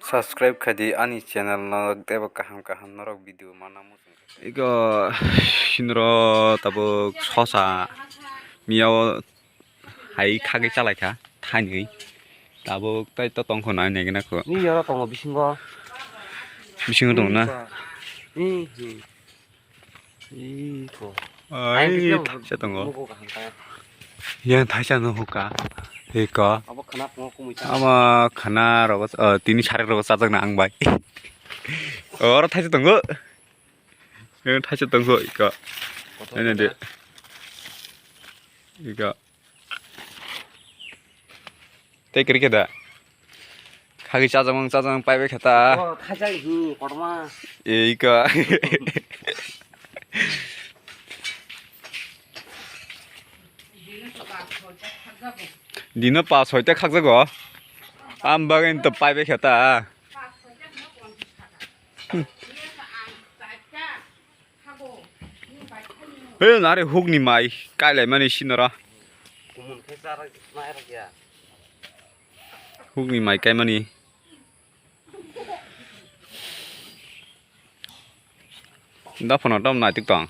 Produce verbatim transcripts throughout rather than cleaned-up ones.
Subscribe khai di ani channel no, teibo kaham kaham norok video mana muchung. Iko sinro tabuk sosa miyao hai khagwi chalaikha thainwi. Tabuk tai to tongkho nai nai gwnakho. Ni yoro tongo bisingo. Bisingo tongo na? Ni, ni. Iko. Ai, thaisa tongo. Yang thaisa no huka. Iko. Abo khana tongo kumui ta. Ama khana rogo, eh, tini sari rogo sajak na ang bai. Oro thaisa tongo. Yang thaisa tongo iko. Ini de. Iko. Tei kwrwi khe da. Khagwi chajakmang chajakmang paibai khe ta. Oh, khaijak hi kotorma. Ei ka. Dino pas soita khakjago. Am bagwi to paibai khe ta. He nare hukni mai kailaimani sinora. Hukni mai kaimani. Daphono tom naitik tong.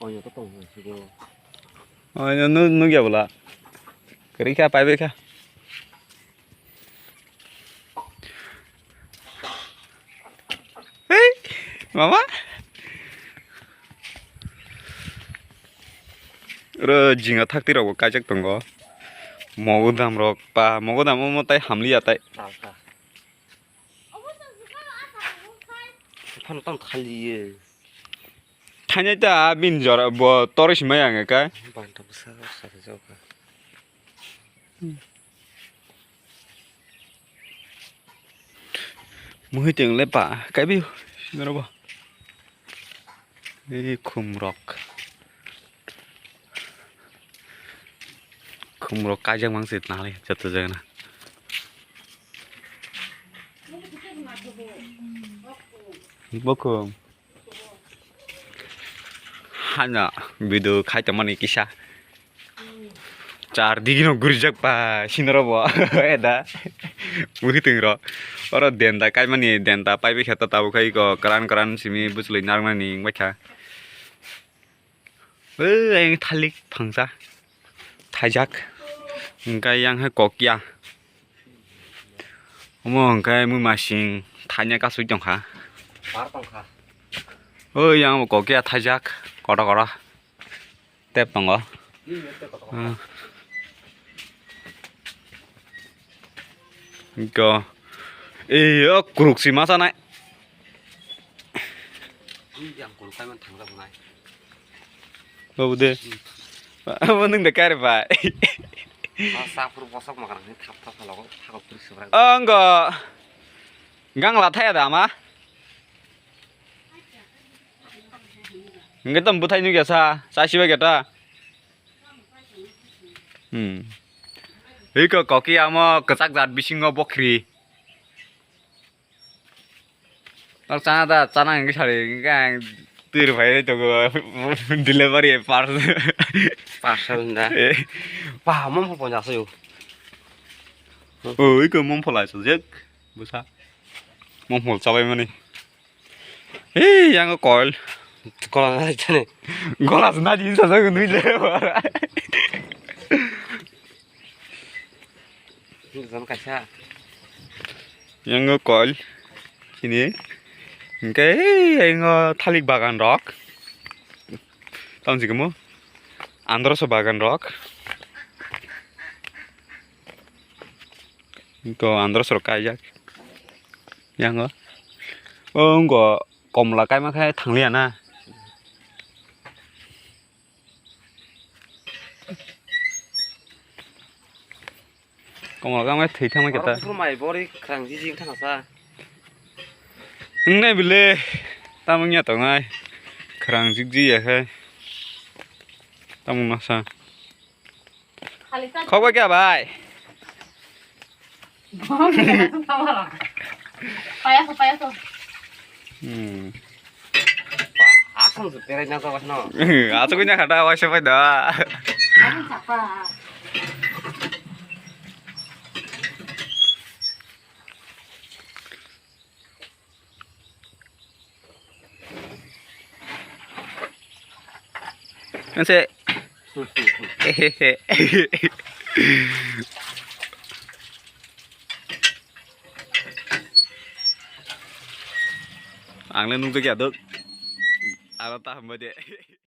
Oino to tong. Oino nu nugya bwla. Kwrwi kha paibai kha. Hei, mama. Oro jinga thakti rok bo kaijak tongo. Mogodam rok pa, mogodam omo tai hamliya tai. Phano tamo thaliye. Thainai ta bini jora bo toroi simai ang kha. Banta bwsa sari jokha. Muhiteng le pa kaibi sinoro bo. Ei khum rok. Khum rok kaijak mang se nale joto jagana. Bokhum. Hana video khai tongmani kisa. Char digino gurijak pa sinoro bo eda. Muhiteng ro. Oro denta kaimani denta paibai khe ta tabuk khai ko kran kran simi bwchlwi narwknani wngbai kha. Ei, ayang thalik phangsa. Thaijak. Hingkhe yang hai kokya. Omo hingkhe mui masing thanya kasui tongkha. Par tongkha. Oi, yang bo kokya thaijak. Koto koto. Tep tongo. Hmm. Go. Ei, o kuruk si masa nai. Yang kuruk kai man thangla bunai. Babu de. Abo nung de kare bai. Sapur bosok makarang ni thap thap logo thakok puri subra. Anggo. Gang la thaya da ma. Nge tom buthai nu gesa, sa siba geta. Hmm. Iko koki amo kwchak jat bisingo bokhri. Nok chana da, chana hinwi sari, hinwi ang twi rwphai tongo, delivery parcel. Parcel da. Eh. Ba, mom pho ponja sayo. Oh, iko mom pho lai sajak, bwsa. Mom pho chabai mani. Hey, yang koil. Kola na jane. Gola na jin sajak nui le. Zon kaisa. Yang koil. Sini. Hingke, yang thalik bagan rok. Tamo si kemo. Androso bagan rok. Hingke androso rok kaijak. Yang o. O, ngo komla kaima khai thangliya na. Komol kama thwi thangma khe ta. Oro kuphur mai bori khwrang jiji wngkha na sa. Wngnai bile tamo wngya tongnai khwrang jikji ya khe tamo masa. Khok bai khe bai. Payaso, payaso. Hmm. Ba, asam se perai na jawas no. Asuk nya khata waisa pai da. Asam sapa. Nse. Ang le nukjakya dok. Aro ta hambai de.